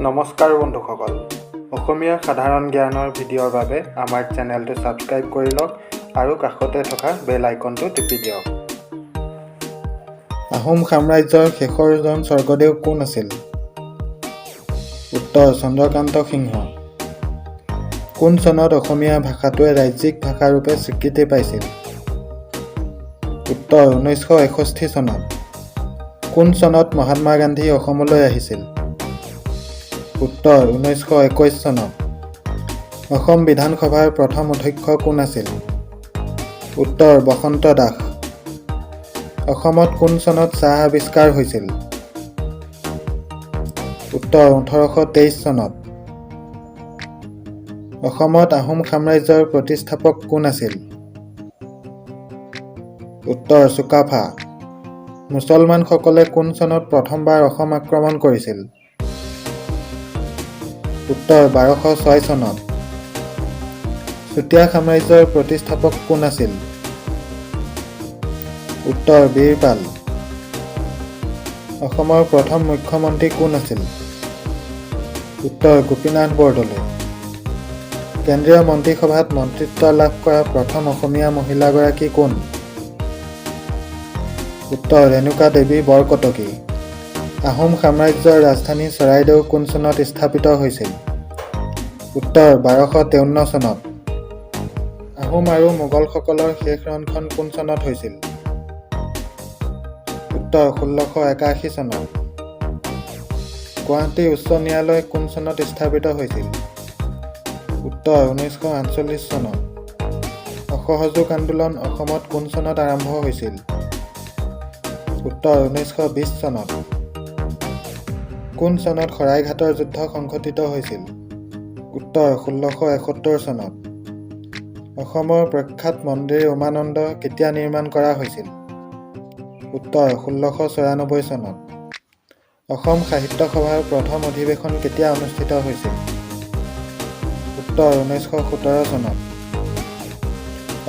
নমস্কাৰ বন্ধুসকল, অসমীয়া সাধাৰণ জ্ঞানৰ ভিডিঅ'ৰ বাবে আমাৰ চেনেলটো ছাবস্ক্ৰাইব কৰি লওক আৰু কাষতে থকা বেল আইকনটো টিপি দিয়ক। আহোম সাম্ৰাজ্যৰ শেষৰজন স্বৰ্গদেউ কোন আছিল? উত্তৰ চন্দ্ৰকান্ত সিংহ। কোন চনত অসমীয়া ভাষাটোৱে ৰাজ্যিক ভাষাৰূপে স্বীকৃতি পাইছিল? উত্তৰ 1961 চনত। কোন চনত মহাত্মা গান্ধী অসমলৈ আহিছিল? উত্তৰ 1921 চনত। অসম বিধানসভাৰ প্ৰথম অধ্যক্ষ কোন আছিল? উত্তৰ বসন্ত দাস। অসমত কোন চনত চাহ আৱিষ্কাৰ হৈছিল? উত্তৰ 1823 চনত। অসমত আহোম সাম্ৰাজ্যৰ প্ৰতিষ্ঠাপক কোন আছিল? উত্তৰ চুকাফা। মুছলমানসকলে কোন চনত প্ৰথমবাৰ অসম আক্ৰমণ কৰিছিল? উত্তৰ 1206 চনত। চুতীয়া সাম্ৰাজ্যৰ প্ৰতিষ্ঠাপক কোন আছিল? উত্তৰ বীৰপাল। অসমৰ প্ৰথম মুখ্যমন্ত্ৰী কোন আছিল? উত্তৰ গোপীনাথ বৰদলৈ। কেন্দ্ৰীয় মন্ত্ৰীসভাত মন্ত্ৰিত্ব লাভ কৰা প্ৰথম অসমীয়া মহিলাগৰাকী কোন? উত্তৰ ৰেণুকা দেৱী বৰকটকী। আহোম সাম্ৰাজ্যৰ ৰাজধানী চৰাইদেউ কোন চনত স্থাপিত হৈছিল? উত্তৰ 1253 চনত। আহোম আৰু মোগলসকলৰ শেষ ৰণখন কোন চনত হৈছিল? উত্তৰ 1681 চনত। গুৱাহাটী উচ্চ ন্যায়ালয় কোন চনত স্থাপিত হৈছিল? উত্তৰ 1948 চনত। অসহযোগ আন্দোলন অসমত কোন চনত আৰম্ভ হৈছিল? উত্তৰ 1920 চনত। কোন চনত শৰাইঘাটৰ যুদ্ধ সংঘটিত হৈছিল? উত্তৰ 1671 চনত। অসমৰ প্ৰখ্যাত মন্দিৰ উমানন্দ কেতিয়া নিৰ্মাণ কৰা হৈছিল? উত্তৰ 1694 চনত। অসম সাহিত্য সভাৰ প্ৰথম অধিৱেশন কেতিয়া অনুষ্ঠিত হৈছিল? উত্তৰ 1917 চনত।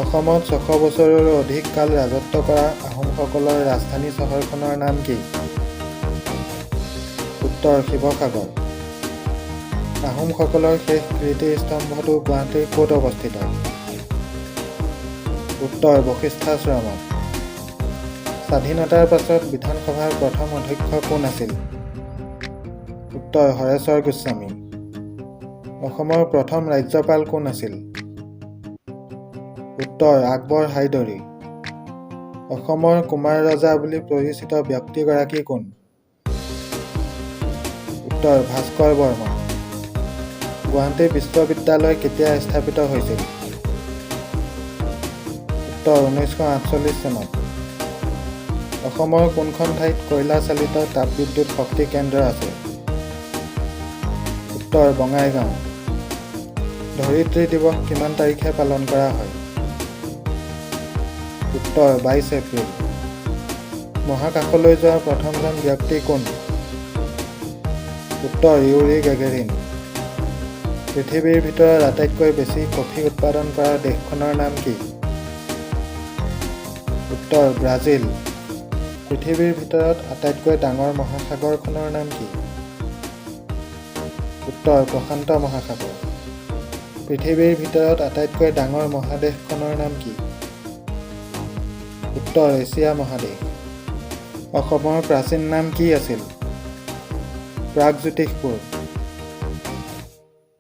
অসমত 600 বছৰৰো অধিক কাল ৰাজত্ব কৰা আহোমসকলৰ ৰাজধানী চহৰখনৰ নাম কি? উত্তৰ শিৱসাগৰ। আহোমসকলৰ শেষ কীৰ্তিস্তম্ভটো গুৱাহাটীৰ ক'ত অৱস্থিত? উত্তৰ বশিষ্ঠাশ্ৰমত। স্বাধীনতাৰ পাছত বিধানসভাৰ প্ৰথম অধ্যক্ষ কোন আছিল? উত্তৰ হৰেশ্বৰ গোস্বামী। অসমৰ প্ৰথম ৰাজ্যপাল কোন আছিল? উত্তৰ আকবৰ হায়দৰী। অসমৰ কুমাৰ ৰজা বুলি পৰিচিত ব্যক্তিগৰাকী কোন? উত্তৰ ভাস্কৰ বৰ্মা। গুৱাহাটী বিশ্ববিদ্যালয় কেতিয়া স্থাপিত হৈছিল? উত্তৰ 1948 চনত। অসমৰ কোনখন ঠাইত কয়লা চালিত তাপবিদ্যুৎ শক্তি কেন্দ্ৰ আছে? উত্তৰ বঙাইগাঁও। ধৰিত্ৰী দিৱস কিমান তাৰিখে পালন কৰা হয়? উত্তৰ 22 এপ্ৰিল। মহাকাশলৈ যোৱা প্ৰথমজন ব্যক্তি কোন? উত্তৰ ইউৰি গেগেৰিন। পৃথিৱীৰ ভিতৰত আটাইতকৈ বেছি কফি উৎপাদন কৰা দেশখনৰ নাম কি? উত্তৰ ব্ৰাজিল। পৃথিৱীৰ ভিতৰত আটাইতকৈ ডাঙৰ মহাসাগৰখনৰ নাম কি? উত্তৰ প্ৰশান্ত মহাসাগৰ। পৃথিৱীৰ ভিতৰত আটাইতকৈ ডাঙৰ মহাদেশখনৰ নাম কি? উত্তৰ এছিয়া মহাদেশ। অসমৰ প্ৰাচীন নাম কি আছিল? প্ৰাগজ্যোতিষপুৰ।